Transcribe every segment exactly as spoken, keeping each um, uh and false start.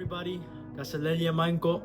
Everybody, kaselehlie maing ko,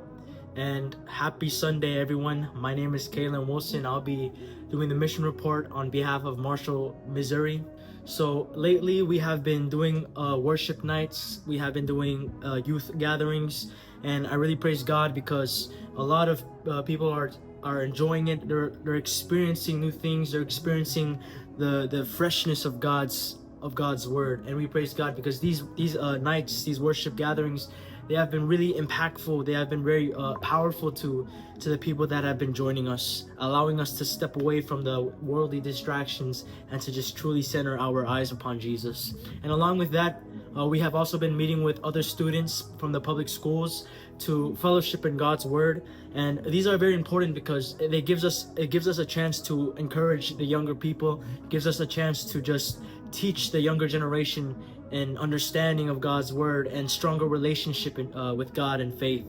and happy Sunday, everyone. My name is Kalen Wilson. I'll be doing the mission report on behalf of Marshall, Missouri. So lately, we have been doing uh, worship nights. We have been doing uh, youth gatherings, and I really praise God because a lot of uh, people are are enjoying it. They're they're experiencing new things. They're experiencing the the freshness of God's of God's word, and we praise God because these these uh, nights, these worship gatherings, they have been really impactful. They have been very uh, powerful to to the people that have been joining us, allowing us to step away from the worldly distractions and to just truly center our eyes upon Jesus. And along with that, uh, we have also been meeting with other students from the public schools to fellowship in God's word. And these are very important because it gives us it gives us a chance to encourage the younger people, gives us a chance to just teach the younger generation an understanding of God's word and stronger relationship in, uh, with God and faith.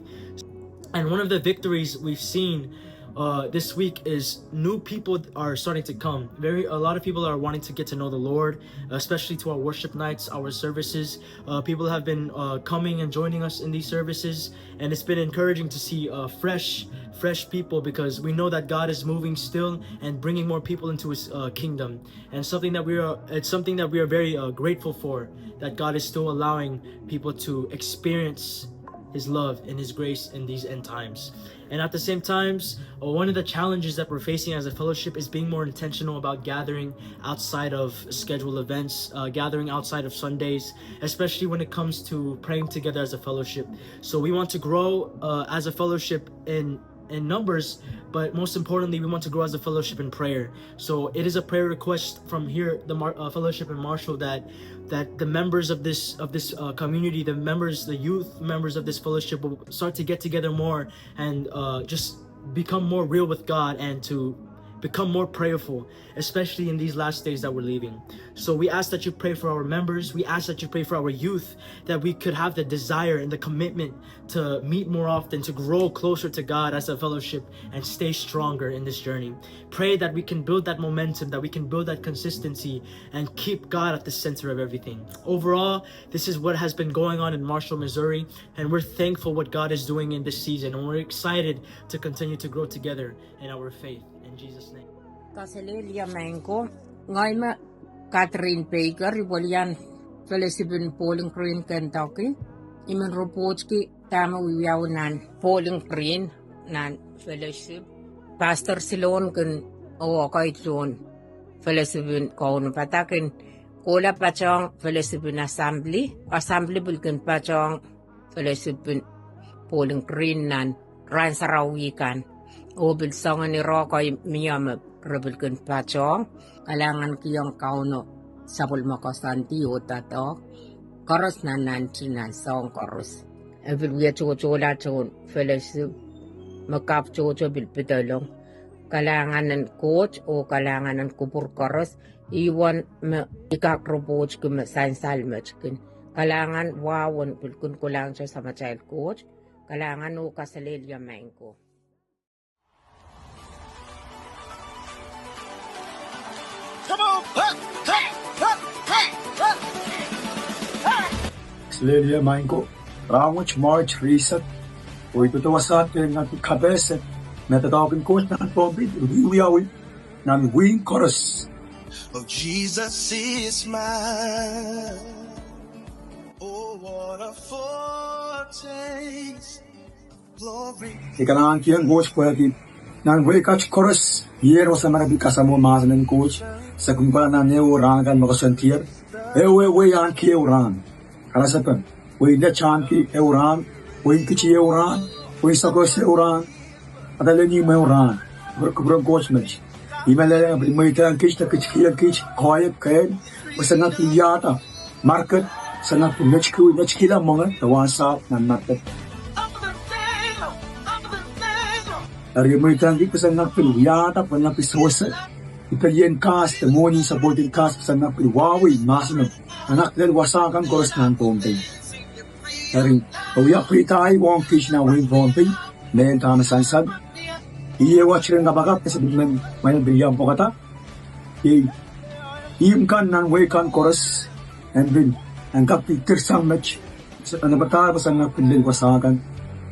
And one of the victories we've seen uh, this week is new people are starting to come. Very, a lot of people are wanting to get to know the Lord, especially to our worship nights, our services. Uh, people have been uh, coming and joining us in these services, and it's been encouraging to see uh, fresh, fresh people because we know that God is moving still and bringing more people into His uh, kingdom. And something that we are, it's something that we are very uh, grateful for, that God is still allowing people to experience His love and His grace in these end times. And at the same times, uh, one of the challenges that we're facing as a fellowship is being more intentional about gathering outside of scheduled events, uh, gathering outside of Sundays, especially when it comes to praying together as a fellowship. So we want to grow uh, as a fellowship in in numbers, but most importantly, we want to grow as a fellowship in prayer. So it is a prayer request from here, the Mar- uh, fellowship in Marshall, that that the members of this of this uh, community, the members, the youth members of this fellowship, will start to get together more and uh, just become more real with God and to become more prayerful, especially in these last days that we're living. So we ask that you pray for our members. We ask that you pray for our youth, that we could have the desire and the commitment to meet more often, to grow closer to God as a fellowship and stay stronger in this journey. Pray that we can build that momentum, that we can build that consistency and keep God at the center of everything. Overall, this is what has been going on in Marshall, Missouri, and we're thankful what God is doing in this season, and we're excited to continue to grow together in our faith. In Jesus' name. Kaselehlie maing ko, ngehi me Catherine Baker, I pwelien fellowship in Bowling Green, Kentucky. I men report ki dahme wiawi nan Bowling Green nan fellowship. Pastor Silon kin oh kaidehn fellowship in Kauno padahk en kohla patohng fellowship in assembly. Assembly pil kin patohng fellowship in Bowling Green nan rahn sarawi kan. Oh pil soangen ire kei mie me re pil kin patohng. Kalahngan kihong Kauno sapwellime koasoandi oh doadoahk koaros nan nantihong nan soahng koaros. E pil wia tohtohla tohn fellowship me kapw tohto pil pedolong. Kalahngan en Koht oh kalahngan en kupwur koaros. Ih uwen me I kak report ki me sansal met kin. Kalahngan wahu en pil kin kolahngte Samatail Koht. Kalahngan oh kaselehlie maing ko. Kaselehlie maing ko. Rahn wet March riehsek, oh I patohwasahte ngehi kapehse me doadoahk en Koht nan Pohnpei wiawi nan wehin koaros. Oh, Jesus is mine. Oh, what a foretaste of glory. I kalahngankihong Koht pwehki nan wehi kat koaros, iei wasa me re pil kasamwo mahsen en Koht, se kin kohla nan ehu rahn kan me koasoandier, ehu wehi ahneki ehu rahn. Kalahngan, wehi Nett ahneki ehu rahn, wehi Kiti ehu rahn, wehi Sakohs ehu rahn, Madolenihmw ehu rahn. Kupwur, kupwuren Koht met. I men lelehng pil mweidehng kit de kit kihong kit koahiek kehn, pwe se ngehi pil wiahda market, se ngehi pil netikihla mwenge de wahnsahpw nan market. Eri mweidehng kit pwe se ngehi pil wiahda, pwe ngehi pil sewese pelien kahs de mwohnin sapwohtin kahs, pwe se ngehi pil wahwei mahseno, a ngehi lel wasa kan koaros nan Pohnpei. Eri, e wia pweida ahi ong kit nan wehin Pohnpei, mehn dahme sansal. Ih ehu atiren kapakap me se pil men, men pil iang pwekada. Ih, ihmw kan nan wehi kan koaros, en pil, en kak pil dirsang met, Ana pata pwe sang na pil lel wasa kan.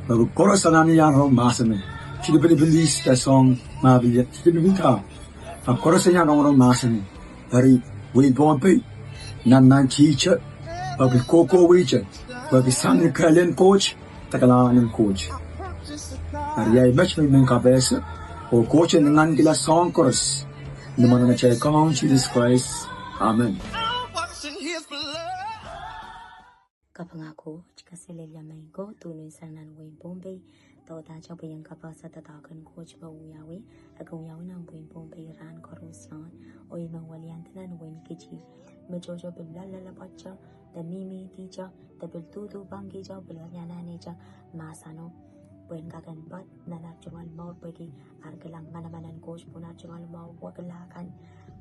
Pwe koaros anahne iang rong mahsanih. Sidi pil pil ista song ma pil sidi pil ka. Pwe koaros iang rong rong mahsanih. Eri wehin Pohnpei, nan nan teacher, pwe pil kohkohwei teacher, pwe pil sang ni kehlen Koht, de kalahngan en Koht. Eri ahi met me I men kapehse, oh Koht en lingankihla soahng koaros. Ni mwaren atail Kaun Sises Krais. Amen. Kapinga Koht, kaselehlie maing ko, tuhweng sang nan wehin Pohnpei, dodahte pwe I en kapehse doadoahk en Koht me wiawi, e kin wiawi nan wehin Pohnpei rahn koaros iang, oh I men weliandi nan wehin Kiti, me tohto pil loalloale pwoato, de mihmi dihte, de pil duhduhpwongkihte, pil anahne anahne te, mahseno, pwehn kak en pwoat, nan ar tungoal mour pwehki ar kilang manaman en Koht pohn ar tungoal mour wekila kan,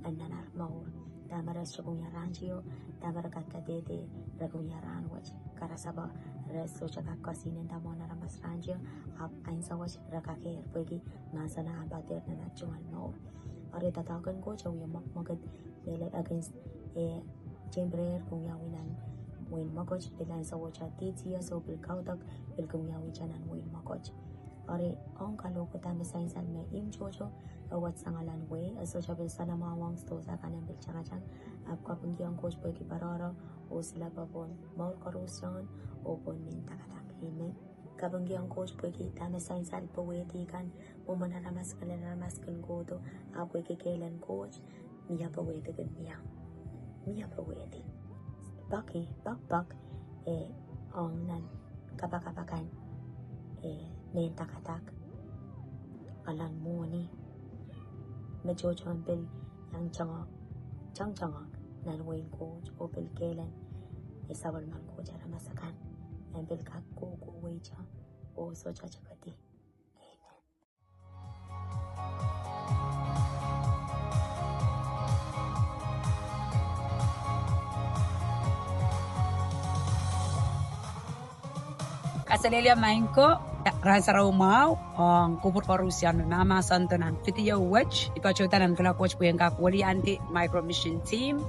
en nan ar mour. Dahme re sohte kin wia rahnwet o, dahme re kak kadehde re kin wia rahnwet. Karasepe re sohte kak koasoanehda mwohn aramas rahnwet o, ahpw ansou wet re kakehr pwehki mahsen ahpw dehr nan ar tungoal mour. Eri doadoahk en Koht e wia mwekmwekid, lel ekins, e temporary kin wiawi nan wehin Mokot, pil ansou wet a dihdies oh pil kaudok, pil kin wiawihte nan wehin Mokot. Eri ong kalohkada me sansal me imwin tohto, e wet sang alan wehi, e sohte pil soanamwahu ong sidohsa kan en pil tangatang, ahpw kapingkihong Koht pwehki pwarodo, oh silepe pohn mour koaros iang, oh pohn mehn dakadak. Amen. Kapingkihong Koht pwehki dahme sansal powehdi kan, mwomwen aramas kan, lel aramas kin kohdo, ahpw pwehki kehlen Koht, mie powehdi kin mie. Mie powehdi. Peki, pek pek, e, ong nan kapakap akan, e, mehn dakadak. Alan mwohni. Me tohto pil iang tangtang, tangtang nan wehin Koht, oh pil kehlen, e sapwellimen Koht aramas akan. En pil kak kohkohweite, oh sohte tepedi. Amen. Kaselehlie maing ko, Rahn Sarawi mwahu, ong kupwur koarusie me mahmahsendo nan video wet, I patohda nan kilang Koht pwe en kak weliandi Micro Mission Team,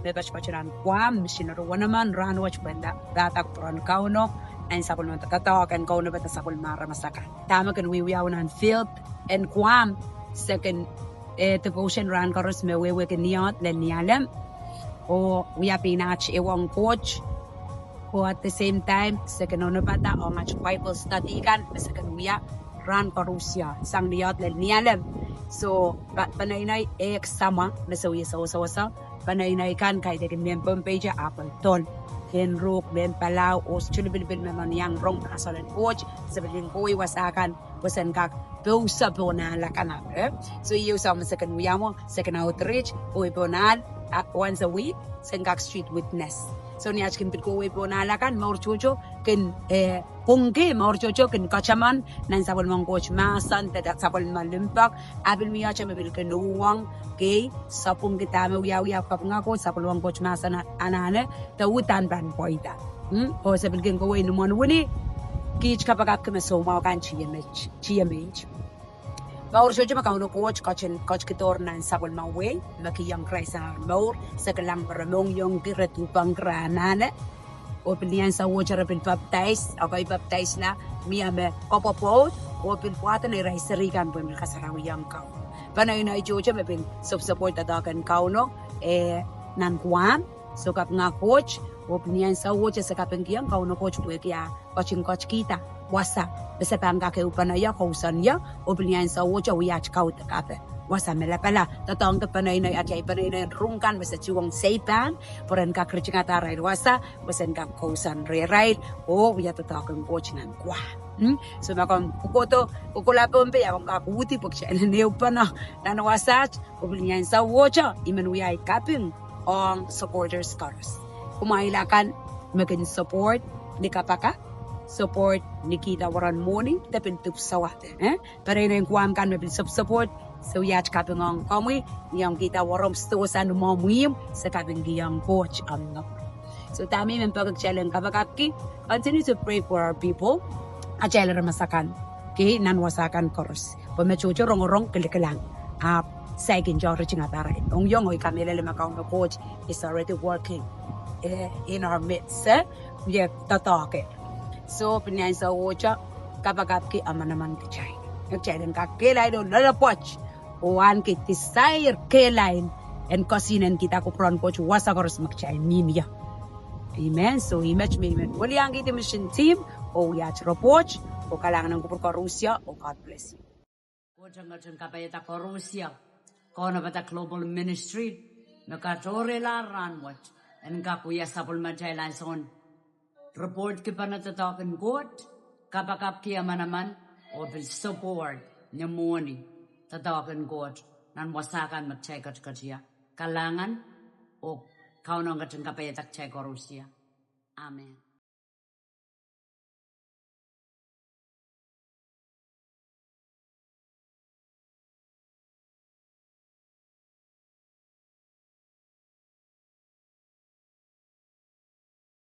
me patopato nan Guam, misineri wenemen rahnwet pwehn pahda kupwuren Kauno, en sapwellime doadoahk en Kauno pwe de sapwellime aramas akan. Dahme kin wiewiawi nan field en Guam, se kin, eh, devotion rahn koaros me wehwehki ni ohl lel Nialem, oh wia pein at ehuong Koht, oh at the same time se kin onopada ong at Bible study kan me se kin wia rahn koarusie sang ni ohl lel Nialem. So, pa-, peneinei ehk samwa me se wie sewesewese, peneinei kan kaidehkin mehn Pohnpei te ahpw dol, mehn Ruk, mehn Palau, oh sohte lipilipil me men iang rong mahsen en Koht, se pil kin kohwei wasa kan pwe sen kak pousehla pohn ahl akan, eh. So ieu sang me se kin wia mwo, se kin outreach, kohwei pohn ahl, ah, once a week, sen kak street witness. So ni at kin pil kohwei pohn ahl akan, mour tohto kin, eh, pwungki, mour tohto kin kataman nan sapwellimen Koht mahsen de sapwellime limpoak, ahpw pil mie te me pil kin uhwong, kei, sapwungki dahme wiawi, ahpw kapinga Koht, sapwellimen Koht mahsen anahne, de uhdahn pahn pweida. Hmm? Oh se pil kin kohwei ni imwen wini, kiht kapakapki me soumwahu kan tiahk met, tiahk met. Mour tohto me Kauno Koht ketin ketikihdohr nan sapwellime wehi, me kihong Krais nan ar mour, se kilang me re mohngiongki, re duhpwongki, re anahne. Oh pil ni ansou wet re pil baptize, ekei baptize la, mie me kopwopwoud, oh pil pwahdo neirail seri kan pwe pil kasarawiong Kauno. Peneinei tohto me pil sopwosopwoud doadoahk en Kauno, eh, nan Guam, so kapinga Koht, oh pil ni ansou wet se kapingkihong Kauno Koht pwehki ah ketin ketikihda wasa me se pahn kak ehu pene ie, kousoan ie, oh pil ni ansou wet wia at kaudok ape. Wasa me lapala, doadoahngki peneinei, atail peneinei rong kan me se tuhwong seipan, pwe ren kak ritingada arail wasa, pwe sen kak kousoan rehrail, oh wia doadoahk en Koht nan Guam. Hmm? So ma komw kohkohdo, kohkohla Pohnpei, a komw kak uhdi pwe kitail en ehu pene nan wasaht, oh pil ni ansou wet I men wia ei kaping ong supporters koaros. Kumwail akan me kin support ni kapakap, support ni kihda weren mwohni, de pil dipwisou ape, eh? Peneinei en Guam kan me pil sopwosopwoud, se wia at kaping ong komwi, ni omw kihda weren sidohsa ni omw ihmw, se kapingkihong Koht omw mour. So dahme I men peki kitail en kapakapki, continue to pray for our people, atail aramas akan, kei, nan wasa kan koaros. Pwe me tohto rongorong, kilikilang, ahpw saikinte ritingada arail mohngiong, oh I kamehlele me Kauno Koht is already working, eh, in our midst, eh? ie doadoahk. Soh, pil ni ansou ohte, kapakapki emenemen kitail, me kitail en kak kehlail oh loalopwoat, oh ahneki desire kehlail en kesihnen kihda kupwuren Koht wasa koaros me kitail mihmi ie. Amen. Soh, I met me I men weliankihdi mission team oh wia aht report, oh kalahngan en kupwur koaros ie oh God bless you. Koht en ketin kapaiada koaros ie, kaunopada Global Ministry me katohrehla rahn wet en kak wia sapwellimatail ansoun report kipena doadoahk en Koht, kapakapki emenemen, oh pil support ni mwohni doadoahk en Koht nan wasa kan me kitail ketiket ie. Kalahngan, oh Kauno en ketin kapaiada kitail koaros ie. Amen.